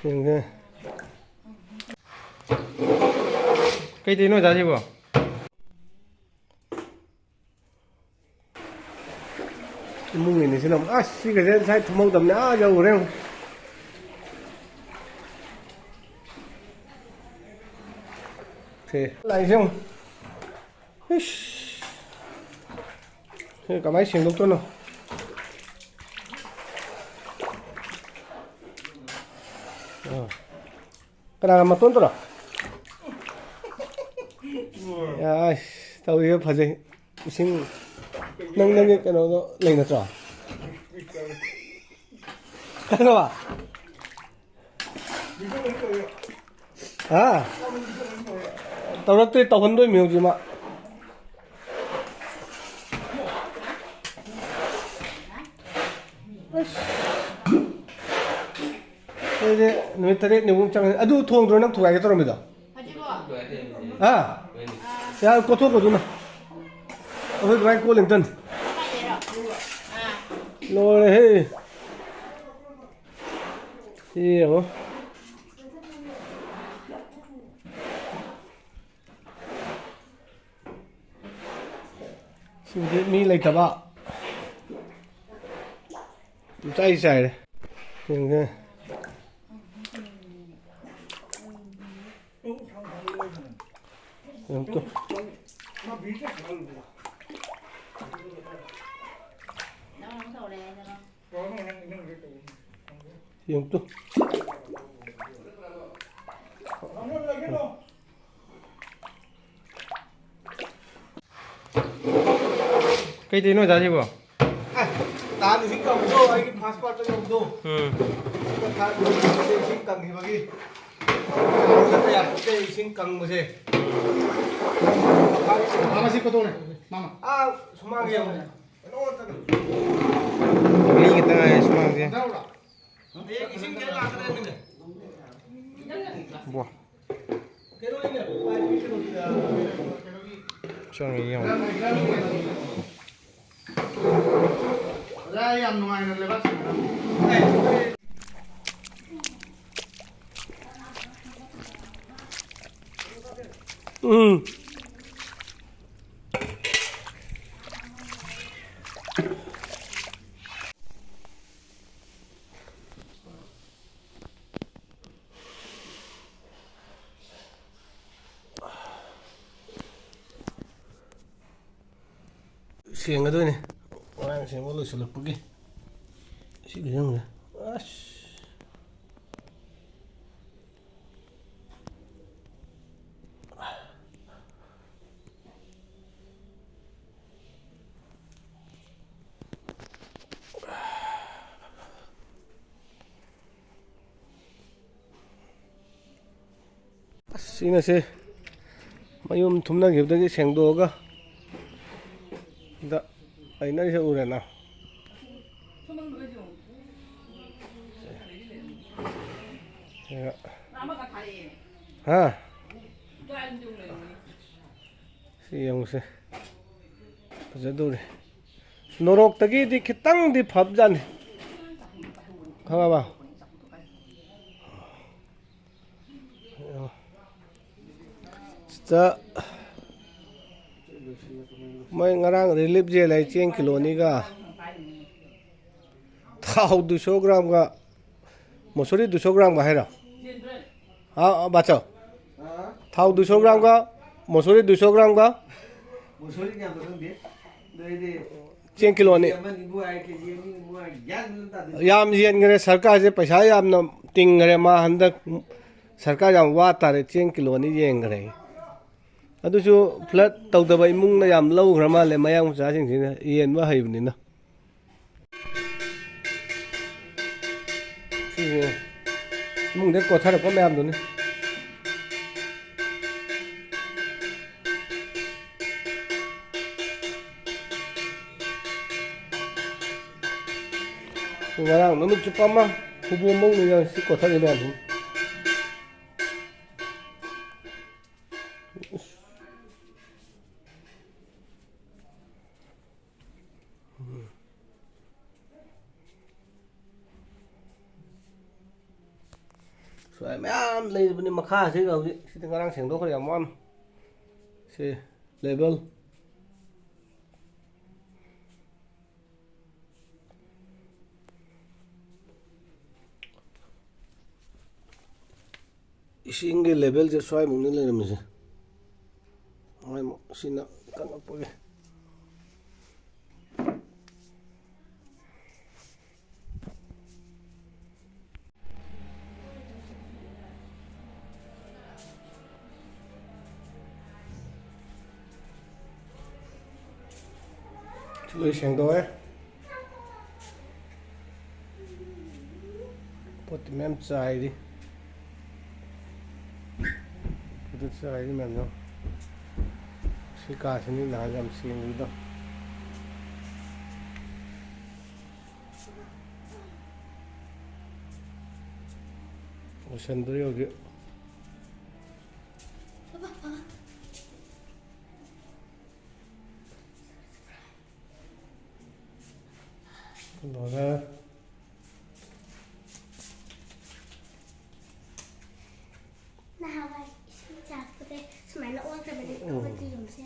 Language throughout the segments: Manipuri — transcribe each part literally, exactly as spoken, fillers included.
ꯌꯦꯡꯒꯦ꯫ ꯀꯩꯗꯩꯅꯣ ꯑꯣꯖꯥꯁꯤꯕꯣ? ꯏꯃꯨꯡꯒꯤꯅꯤ ꯁꯤꯅ ꯑꯃꯨꯛ꯫ ꯑꯁ, ꯁꯤꯒꯁꯦ ꯉꯁꯥꯏ ꯊꯨꯝꯍꯧꯗꯕꯅꯦ, ꯑꯥ ꯌꯧꯈ꯭ꯔꯦ ꯑꯃꯨꯛ꯫ ꯁꯦ, ꯂꯥꯛꯏꯁꯦ ꯑꯃꯨꯛ꯫ ꯏꯁ꯫ ꯁꯤ ꯀꯃꯥꯏꯅ ꯁꯦꯡꯗꯣꯛꯇꯣꯏꯅꯣ? ꯑꯥ꯫ ꯀꯅꯥꯒ ꯃꯇꯣꯟꯗꯨꯔꯣ? ꯑꯁ, ꯇꯧꯔꯤꯕ ꯐꯖꯩ꯫ ꯏꯁꯤꯡ ꯅꯪ, ꯅꯪꯒꯤ ꯀꯩꯅꯣꯗꯣ ꯂꯩ ꯅꯠꯇ꯭ꯔꯣ? ꯀꯩꯅꯣ? ꯍꯥ? ꯇꯧꯔꯛꯇ꯭ꯔꯤ, ꯇꯧꯍꯟꯗꯣꯏꯃꯤ ꯍꯧꯖꯤꯛ ꯃꯥ꯫ ꯑꯁ꯫ ꯑꯩꯗꯤ ꯅꯨꯃꯤꯠ ꯇꯔꯦꯠꯅꯤꯃꯨꯛ ꯆꯪꯉꯅꯤ꯫ ꯑꯗꯨ ꯊꯣꯡꯗ꯭ꯔꯣ ꯅꯪ ꯊꯨꯒꯥꯏꯒꯦ ꯇꯧꯔꯝꯃꯤꯗꯣ? ꯍꯥ? ꯌꯥꯔꯦ, ꯀꯣꯠꯊꯣꯛꯈꯣ ꯑꯗꯨꯅ꯫ ꯑꯩꯈꯣꯏ ꯀꯃꯥꯏꯅ ꯀꯣꯜꯂꯤ ꯑꯝꯇꯪ꯫ ꯂꯣꯏꯔꯦꯍꯦ꯫ ꯁꯤ ꯌꯦꯡꯉꯣ꯫ ꯁꯤꯕꯨꯗꯤ ꯃꯤ ꯂꯩꯇꯕ꯫ ꯄꯨꯡꯆꯥꯏ ꯆꯥꯏꯔꯦ꯫ ꯌꯦꯡꯉꯦ꯫ ꯌꯦꯡꯉꯨ ꯇꯨ꯫ ꯌꯦꯡꯉꯨ ꯇꯨ꯫ ꯀꯩꯗꯩꯅꯣ ꯑꯣꯖꯥꯁꯤꯕꯣ? ꯑꯦ, ꯅꯍꯥꯟ ꯏꯁꯤꯡ ꯀꯪꯕꯗꯣ, ꯑꯩꯒꯤ ꯐꯥꯁ ꯄꯥꯔꯠꯇ ꯌꯧꯕꯗꯣ꯫ ꯎꯝ꯫ ꯑꯗꯨꯒ ꯊꯥ-, ꯏꯁꯤꯡ ꯀꯪꯈꯤꯕꯒꯤ꯫ ꯏꯁꯤꯡ ꯀꯪꯕꯁꯦ꯫ ꯃꯥꯃ ꯁꯤ ꯀꯗꯧꯅꯦ? ꯃꯥꯃ꯫ ꯑꯥ, ꯁꯨꯃꯥꯡ ꯌꯧꯔꯦ꯫ ꯀꯩꯅꯣ ꯉꯥꯛꯇꯅꯤ꯫ ꯃꯤ ꯈꯛꯇ ꯉꯥꯏꯔꯦ ꯁꯨꯃꯥꯡꯁꯦ꯫ ꯍꯌꯦꯡ ꯏꯁꯤꯡ ꯀꯩ ꯂꯥꯛꯀꯗꯕꯅꯤꯅꯦ꯫ ꯕꯣ꯫ ꯆꯪꯉꯤ ꯌꯦꯡꯉꯣ꯫ ꯑꯣꯖꯥ, ꯑꯩ ꯌꯥꯝ ꯅꯨꯡꯉꯥꯏꯅ ꯂꯩꯕꯥꯛ ꯁꯦꯡꯅꯔꯝꯃꯤ꯫ ꯎꯝ꯫ ꯁꯦꯡꯒꯗꯣꯏꯅꯦ꯫ ꯉꯔꯥꯡ ꯁꯦꯡꯕ ꯂꯣꯏꯁꯤꯜꯂꯛꯄꯒꯤ꯫ ꯁꯤ ꯈꯨꯖꯪꯁꯦ꯫ ꯑꯁ꯫ ꯑꯁ, ꯁꯤꯅꯁꯦ ꯃꯌꯨꯝ ꯊꯨꯝꯅꯈꯤꯕꯗꯒꯤ ꯁꯦꯡꯗꯣꯛꯑꯒ ꯗ ꯂꯩꯅꯔꯤꯁꯦ ꯎꯔꯦꯅ꯫ ꯍꯥ? ꯁꯤ ꯌꯦꯡꯉꯨꯁꯦ꯫ ꯐꯖꯗꯧꯔꯤ꯫ ꯅꯣꯔꯣꯛꯇꯒꯤꯗꯤ ꯈꯤꯇꯪꯗꯤ ꯐꯕꯖꯥꯠꯅꯤ꯫ ꯈꯪꯉꯕ? ꯁꯤꯗ ꯃꯣꯏ ꯉꯔꯥꯡ relief ꯖꯦꯜ ꯍꯥꯏ ꯆꯦꯡ ꯀꯤꯂꯣ ꯑꯅꯤꯒ ꯊꯥꯎ ꯗꯨꯏꯁꯣ ꯒ꯭ꯔꯥꯝꯒ ꯃꯁꯨꯔꯤ ꯗꯨꯏꯁꯣ ꯒ꯭ꯔꯥꯝꯒ ꯍꯥꯏꯔꯣ? ꯍꯥꯎ, ꯕꯥꯆꯧ꯫ ꯊꯥꯎ ꯗꯨꯏꯁꯣ ꯒ꯭ꯔꯥꯝꯒ ꯃꯁꯨꯔꯤ ꯗꯨꯏꯁꯣ ꯒ꯭ꯔꯥꯝꯒ ꯃꯁꯨꯔꯤ ꯌꯥꯝꯕ ꯈꯪꯗꯦ꯫ ꯑꯗꯨ ꯑꯩꯗꯤ ꯆꯦꯡ ꯀꯤꯂꯣ ꯑꯅꯤ꯫ ꯑꯃꯅꯤꯕꯨ ꯍꯥꯏ, ꯀꯦ ꯖꯤ ꯑꯅꯤꯕꯨ ꯍꯥꯏ, ꯒ꯭ꯌꯥꯟ ꯃꯦꯟ ꯑꯃ ꯇꯥꯗꯦ꯫ ꯌꯥꯝ ꯌꯦꯟꯈ꯭ꯔꯦ, ꯁꯔꯀꯥꯔꯁꯦ ꯄꯩꯁꯥ ꯌꯥꯝꯅ ꯇꯤꯡꯈ꯭ꯔꯦ꯫ ꯃꯥ ꯍꯟꯗꯛ ꯁꯔꯀꯥꯔ ꯌꯥꯝ ꯋꯥ ꯇꯥꯔꯦ, ꯆꯦꯡ ꯀꯤꯂꯣ ꯑꯅꯤ ꯌꯦꯟꯈ꯭ꯔꯦ꯫ ꯑꯗꯨꯁꯨ flood ꯇꯧꯗꯕ ꯏꯃꯨꯡꯅ ꯌꯥꯝ ꯂꯧꯈ꯭ꯔ ꯃꯥꯜꯂꯦ, ꯃꯌꯥꯡ ꯃꯆꯥꯁꯤꯡꯁꯤꯅ ꯌꯦꯟꯕ ꯍꯩꯕꯅꯤꯅ꯫ ꯁꯤꯁꯦ ꯏꯃꯨꯡꯗ ꯀꯣꯊꯔꯛꯄ ꯃꯌꯥꯝꯗꯨꯅꯤ꯫ ꯉꯔꯥꯡ ꯅꯨꯃꯤꯠ ꯆꯨꯞꯄ ꯑꯃ ꯈꯨꯕꯣꯝ ꯃꯧꯅ ꯁꯤ ꯀꯣꯊꯔꯤ ꯃꯌꯥꯝꯁꯤ꯫ ꯁ꯭ꯋꯥꯏ ꯃꯌꯥꯝ ꯂꯩꯔꯤꯕꯅꯤ ꯃꯈꯥꯁꯤꯒ ꯍꯧꯖꯤꯛ꯫ ꯁꯤꯗꯤ ꯉꯔꯥꯡ ꯁꯦꯡꯗꯣꯛꯈ꯭ꯔꯦ ꯌꯥꯝ ꯋꯥꯅ꯫ ꯁꯤ ꯂꯦꯕꯦꯜ꯫ ꯏꯁꯤꯡꯒꯤ ꯂꯦꯕꯦꯜꯁꯦ ꯁ꯭ꯋꯥꯏꯃꯨꯛꯅꯤ ꯂꯩꯔꯝꯃꯤꯁꯦ꯫ ꯁ꯭ꯋꯥꯏꯃꯨꯛ, ꯁꯤꯅ ꯀꯜꯂꯛꯄꯒꯤ꯫ ꯂꯣꯏ ꯁꯦꯡꯗꯣꯛꯑꯦ꯫ ꯄꯣꯠꯇꯤ ꯃꯌꯥꯝ ꯆꯥꯏꯔꯤ꯫ ꯄꯣꯠꯇꯤ ꯆꯥꯏꯔꯤ ꯃꯌꯥꯝꯗꯣ꯫ ꯁꯤ ꯀꯥꯁꯤꯅꯤ ꯅꯍꯥꯟ ꯌꯥꯝ ꯁꯦꯡꯕꯗꯣ꯫ ꯂꯣꯏꯁꯟꯗꯣꯔꯦ ꯍꯧꯖꯤꯛ꯫ ꯂꯣꯏꯔꯦ꯫ ꯅꯍꯥꯟꯋꯥꯏ ꯏꯁꯤꯡ ꯆꯥꯛꯄꯗ ꯁꯨꯃꯥꯏꯅ ꯑꯣꯟꯈ꯭ꯔꯕꯅꯦ ꯎꯝ꯫ ꯑꯩꯈꯣꯏꯒꯤ ꯌꯨꯝꯁꯦ꯫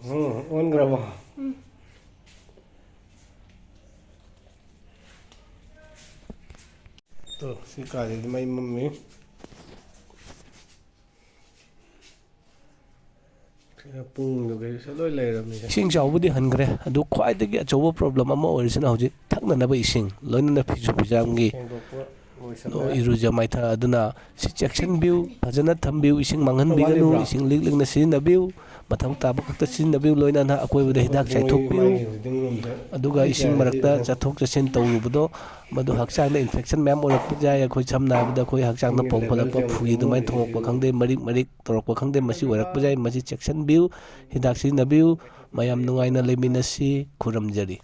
ꯎꯝ, ꯑꯣꯟꯈ꯭ꯔꯕꯣ? ꯎꯝ꯫ ꯇꯣ, ꯁꯤ ꯀꯥꯁꯤꯗꯤ ꯃꯩ ꯃꯝꯃꯤ꯫ ꯄꯨꯡꯗꯣ ꯀꯩꯁꯨ ꯂꯣꯏ ꯂꯩꯔꯝꯃꯤꯁꯦ꯫ ꯏꯁꯤꯡ ꯆꯥꯎꯕꯗꯤ ꯍꯟꯈ꯭ꯔꯦ, ꯑꯗꯨ ꯈ꯭ꯋꯥꯏꯗꯒꯤ ꯑꯆꯧꯕ ꯄ꯭ꯔꯣꯕ꯭ꯂꯦꯝ ꯑꯃ ꯑꯣꯏꯔꯤꯁꯤꯅ ꯍꯧꯖꯤꯛ ꯊꯛꯅꯅꯕ ꯏꯁꯤꯡ, ꯂꯣꯏꯅꯅ ꯐꯤꯁꯨ ꯐꯤꯖꯥꯝꯒꯤ ꯁꯦꯡꯗꯣꯛꯄ ꯂꯣꯏꯁꯜꯂꯦ꯫ ꯏꯔꯨꯖ ꯃꯥꯏꯊ ꯑꯗꯨꯅ ꯁꯤ ꯆꯦꯛꯁꯤꯟꯕꯤꯌꯨ, ꯐꯖꯅ ꯊꯝꯕꯤꯌꯨ, ꯏꯁꯤꯡ ꯃꯥꯡꯍꯟꯕꯤꯒꯅꯨ, ꯋꯥꯠꯂꯤꯕ꯭ꯔꯣ? ꯏꯁꯤꯡ ꯂꯤꯛ ꯂꯤꯛꯅ ꯁꯤꯖꯤꯟꯅꯕꯤꯌꯨ, ꯃꯊꯧ ꯇꯥꯕ ꯈꯛꯇ ꯁꯤꯖꯤꯟꯅꯕꯤꯌꯨ, ꯂꯣꯏꯅꯅ ꯑꯀꯣꯏꯕꯗ ꯍꯤꯗꯥꯛ ꯃꯣꯏ ꯆꯥꯏꯊꯣꯛꯄꯤꯌꯨ꯫ ꯃꯥꯒꯤ ꯍꯧꯖꯤꯛ ꯔꯨꯝꯁꯦ ꯑꯗꯨꯒ ꯏꯁꯤꯡ ꯃꯔꯛꯇ ꯆꯠꯊꯣꯛ ꯆꯠꯁꯤꯟ ꯇꯧꯔꯨꯕꯗꯣ ꯃꯗꯨ ꯍꯛꯆꯥꯡꯗ ꯏꯟꯐꯦꯛꯁꯟ ꯃꯌꯥꯝ ꯑꯣꯏꯔꯛꯄ ꯌꯥꯏ꯫ ꯑꯩꯈꯣꯏ ꯁꯝꯅ ꯍꯥꯏꯔꯕꯗ ꯑꯩꯈꯣꯏ ꯍꯛꯆꯥꯡꯗ ꯏꯁꯤꯡꯒꯤ ꯄꯣꯝꯈꯠꯂꯛꯄ, ꯂꯦꯚꯦꯜꯁꯦ ꯑꯃꯨꯛ ꯐꯨꯔꯤ ꯑꯗꯨꯃꯥꯏꯅ ꯅꯣꯔꯃꯦꯜ ꯊꯣꯡꯉꯛꯄ ꯈꯪꯗꯦ, ꯃꯔꯤꯛ ꯃꯔꯤꯛ ꯇꯧꯔꯛꯄ ꯈꯪꯗꯦ, ꯃꯁꯤ ꯑꯣꯏꯔꯛꯄ ꯌꯥꯏ꯫ ꯃꯁꯤ ꯆꯦꯛꯁꯤꯟꯕꯤꯌꯨ, ꯍꯤꯗꯥꯛ ꯁꯤꯖꯤꯟꯅꯕꯤꯌꯨ꯫ ꯃꯌꯥꯝ ꯅꯨꯡꯉꯥꯏꯅ ꯂꯩꯃꯤꯟꯅꯁꯤ꯫ ꯈꯨꯔꯨꯝꯖꯔꯤ꯫